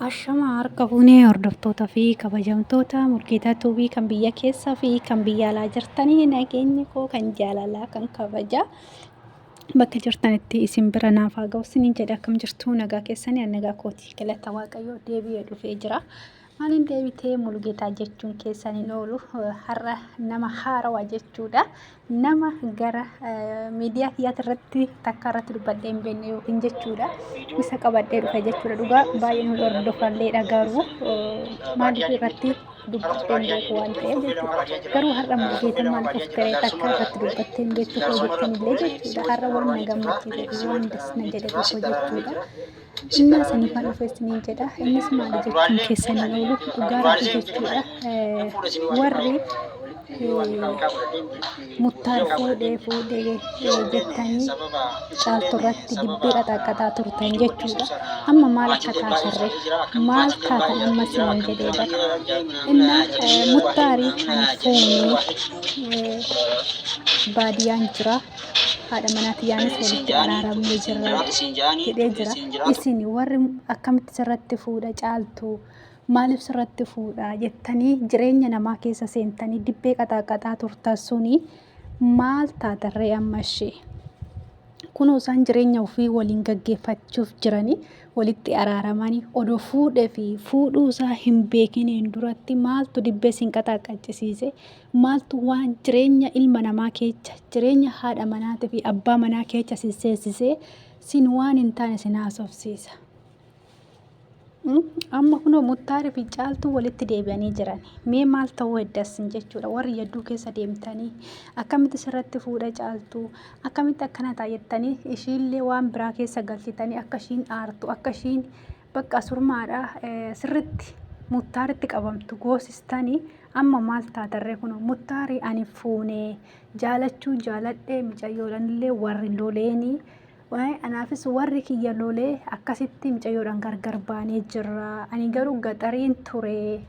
Ashama harka fuunee hordoftoota fi kabajamtoota Murgeetaa Tuubii kan biyya keessaa fi kan biyya alaa jirtanii nageenyi koo kan jaalalaa kan kabajaa bakka jirtanitti isin bira naaf haa ga'u isiniin jedha. Akkam jirtu? Nagaa keessanii? Ani nagaa kooti, galata Waaqayyoo deebi'ee dhufee jira. Maaliin deebitee Mulugeetaa jechuun keessan hin oolu. Har'a nama haarawaa jechuudha. Nama gara miidiyaa kiyyaati irratti takka irratti dubbadhee hin beekne yookiin jechuudha. Isa qabadhee dhufe jechuudha. Dhugaa baay'ee nu hordofalleedha garuu maaliif irratti dubbadhee hin beeku waan ta'eef jechuudha. Garuu har'a Mulugeetaan maaliif of ta'ee takka irratti dubbattee hin beektu koo jettanillee jechuudha. Har'a waan na gammachiise fi waan das na jedhe tokko jechuudha. Innaa saniifan dhufe isiniin jedha. Innis maali jechuun keessan hin oolu, dhugaa Rabbi jechuudha. Warri Muttaar fuudhee fuudhee jettanii Caaltu irratti dibbee qaxaaqaxaa turtan jechuudha. Amma maal akka taatarre, maal taatan amma isiniin jedhee bara. Innaa Muttaarii ani fuunee baadiyyaan jira. Haadha manaa tiyyaanis walitti araaramnee jirra jedhee jira. Isin warri akkamitti sirratti fuudha Caaltuu, maaliif sirratti fuudha jettanii jireenya namaa keessa seentanii dibbee qaxaaqaxaa turtan suni maal taatarree amma ishee? Kunoo isaan jireenya ofii waliin gaggeeffachuuf jiranii walitti araaramanii odoo fuudhee fi fuudhuu isaa hin beekiniin duratti maaltu dibbee sin qaxaaqaccisiise? Maaltu waan jireenya ilma namaa keecha, jireenya haadha manaatii fi abbaa manaa keecha sin seensisee sin waan hin taane sin haasofsiisa? Amma kunoo Muttaarii fi Caaltuu walitti deebi'anii jiran. Mee maal ta'uu heddas jechuudha. Warri yadduu keessa deemtanii akkamitti sirratti fuudha Caaltuu, akkamitti akkana ta'a jettanii ishiillee waan biraa keessa galchitanii akka ishiin aartu, akka ishiin bakka surmaadha sirritti Muttaaritti qabamtu goosistanii amma maal taatarree? Kunoo Muttaarii ani fuunee jaalachuu jaaladhee micayyoodhanillee warri loleenii anaafis warri kiyya lolee akkasitti micayyoodhaan gargar baanee jirra. Ani garuu gaxariin ture.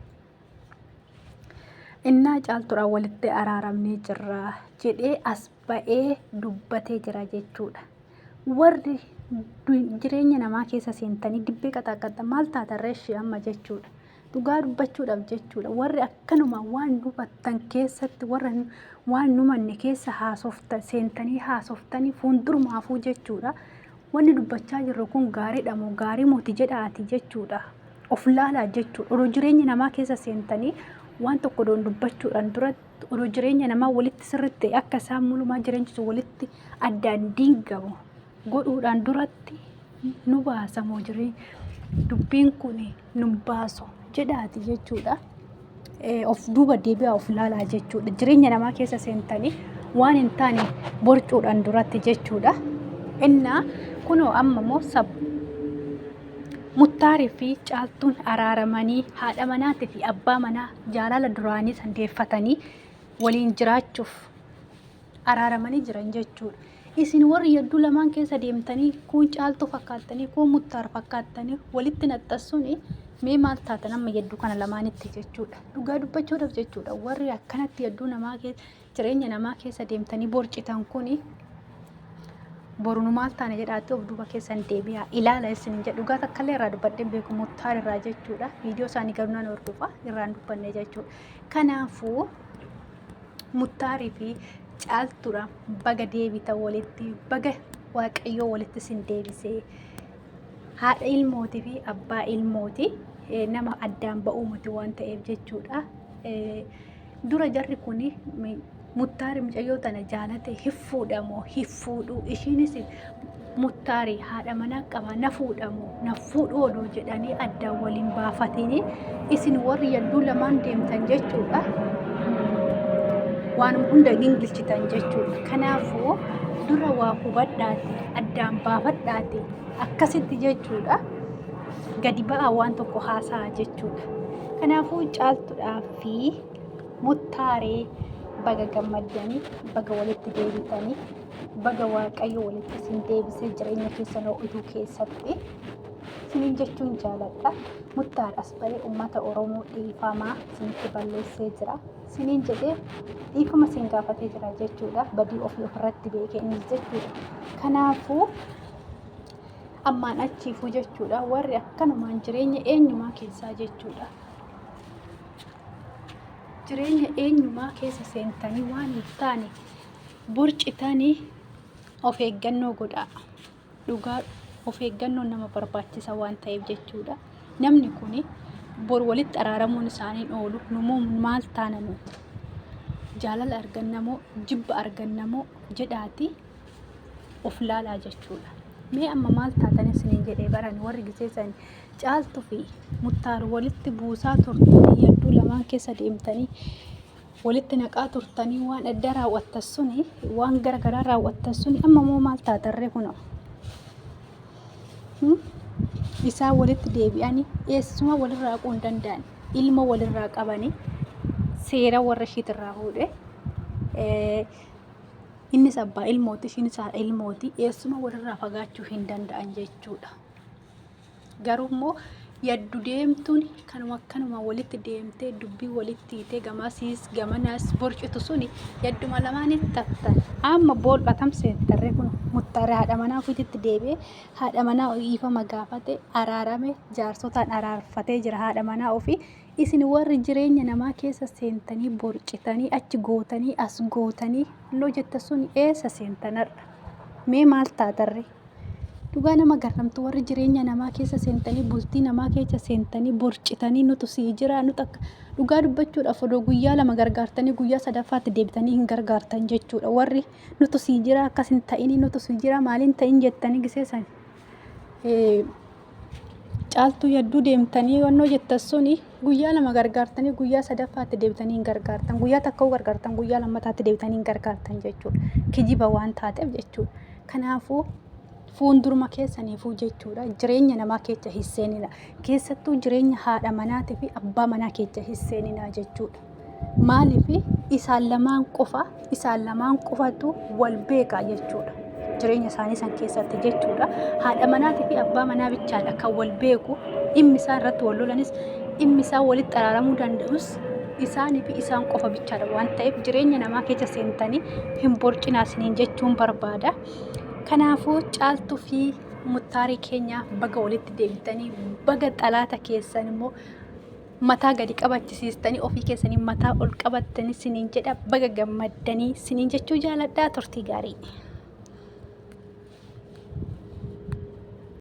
Innaa Caaltuudhaan walitti araaramnee jirra jedhee as ba'ee dubbatee jira jechuudha. Warri jireenya namaa keessa seentanii dibbee qaxaaqaxxa maal taatarree ishee amma jechuudha. Dhugaa dubbachuudhaaf jechuudha. Warri akkanuma waan dubattan keessatti, warra waan numanne keessa haasoftan seentanii haasoftanii fuuldurumaafuu jechuudha. Wanni dubbachaa jirru kun gaariidha moo gaarii moti jedhaati jechuudha. Of laalaa jechuudha. Odoo jireenya namaa keessa seentanii waan tokko odoon dubbachuudhaan duratti, odoo jireenya namaa walitti sirriitti akka isaan mulumaa jireenyi sun walitti addaan diigamu godhuudhaan duratti nu baasa moo jireenya dubbiin kun nu baasu jedhaati jechuudha. Of duuba deebi'aa of laalaa jechuudha. Jireenya namaa keessa seentanii waan hin taane borcuudhaan duratti jechuudha. Innaa kunoo amma immoo sab Muttaarii fi Caaltuun araaramanii haadha manaatii fi abbaa manaa jaalala duraanii san deeffatanii waliin jiraachuuf araaramanii jiran jechuudha. Isin warri yadduu lamaan keessa deemtanii kuun Caaltuu fakkaattanii kuun Muttaar fakkaattanii walitti naxxassuun mee maal taatan amma yadduu kana lamaanitti jechuudha. Dhugaa dubbachuudhaaf jechuudha, warri akkanatti yadduu namaa keessa, jireenya namaa keessa deemtanii borcitan kuni boru nu maal taane jedhaatti of duuba keessan deebi'aa ilaala isin jedhu. Dhugaa takkallee irraa dubbadhee beeku Muttaar irraa jechuudha. Viidiyoo isaanii garuu nan hordofa, irraan dubbanne jechuudha. Kanaafuu Muttaarii fi Caaltuudha baga deebitan walitti, baga Waaqayyoo walitti isin deebisee. Haadha ilmootii fi abbaa ilmooti, nama addaan ba'uu miti waan ta'eef jechuudha. Dura jarri kun Muttaari mucayyoo tana jaalate hin fuudhamoo hin fuudhuu, ishiinis Muttaari haadha manaa qaba na fuudhamoo na fuudhuu odoo jedhanii addaan waliin baafatini isin warri yadduu lamaan deemtan jechuudha. Waanuma hunda gingilchitan jechuudha. Kanaafuu dura waa hubadhaati, addaan baafadhaati akkasitti jechuudha. Gadi ba'aa waan tokko haasa'a jechuudha. Kanaafuu Caaltuudhaa fi Muttaaree baga gammaddanii, baga walitti deebitanii, baga Waaqayyo walitti isin deebisee jireenya keessan ho'ituu keessatti isiniin jechuun jaaladha. Muttaar as ba'ee uummata Oromoo dhiifamaa isinitti balleessee jira. Isiniin jedhee dhiifama isin gaafatee jira jechuudha. Badii ofii ofirratti beekee innis jechuudha. Kanaafuu Ammaan achiifuu jechuudha warri akkanumaan jireenya eenyumaa keessaa jechuudha. Jireenya eenyumaa keessa seentanii waan hin taane borcitanii of eeggannoo godhaa. Dhugaa of eeggannoon nama barbaachisa waan ta'eef jechuudha. Namni kun bor walitti araaramuun isaanii hin oolu. Numoo maal taana nuti? Jaalala argannamoo jibba argannamoo jedhaati of laalaa jechuudha. Mee amma maal taatan isiniin jedhee baran warri gisee san caaltu fi muttaar walitti buusaa turtanii yadduu lamaan keessa deemtanii walitti naqaa turtanii waan adda raawwattan suni waan gara garaa raawwattan suni amma immoo maal taatarree kunoo. Isaan walitti deebi'anii eessuma walirraa haquu hin danda'an ilma walirraa qabanii seera warra ishiitirraa fuudhe innis abbaa ilmooti ishiinis haadha ilmooti eessuma walirraa fagaachuu hin danda'an jechuudha. Garuu immoo yaddu deemtuun kanuma akkanuma walitti deemtee dubbii walitti hiitee gamasiis gamanaas borcitu suni yadduma lamaanitti tattan. Amma bool'a tam seentarree kun muttaaree haadha manaa ofiititti deebi'ee haadha manaa dhiifama gaafate araarame jaarsotaan araarfatee jira haadha manaa ofii. Isin warri jireenya namaa keessa seentanii borcitanii achi gootanii as gootanii loo jetta sun eessa seentanarra? Mee maal taatarree? Dhugaa nama garramtu warri jireenya namaa keessa seentanii bultii namaa keessa seentanii borcitanii nutu sii jira nutu akka dhugaa dubbachuudhaaf odoo guyyaa lama gargaartanii guyyaa sadaffaatti deebitanii hin gargaartan jechuudha warri nutu sii jira akkas hin ta'inii nutu sii jira maaliin ta'in jettanii gisee san caaltuu yadduu deemtanii wannoo jettan suni guyyaa lama gargaartanii guyyaa sadaffaatti deebitanii hin gargaartan guyyaa takka gargaartan guyyaa lammataatti deebitanii hin gargaartan jechuudha kijiba waan taateef jechuudha kanaafuu fuunduruma keessaniifuu jechuudha jireenya namaa keessa hin seenina keessattuu jireenya haadha manaatii fi abbaa manaa keessa hin seenina jechuudha Maaliif isaan lamaan qofa isaan lamaan qofatu wal beeka jechuudha. Jireenya isaanii san keessatti jechuudha. Haadha manaatii fi abbaa manaa bichaadha kan wal beeku. Dhimmi isaan irratti wal lolanis dhimmi isaan walitti araaramuu danda'us isaanii fi isaan qofa bichaadha waan ta'eef jireenya namaa keessa seentanii hin borcinaa isiniin jechuun barbaada. Kanaafuu caaltuu fi muttaarii keenya baga walitti deebitanii baga xalaata keessan immoo mataa gadi qabachisiistanii ofii keessanii mataa ol qabattanii siniin jedha baga gammaddanii siniin jechuu jaaladhaa turtii gaarii.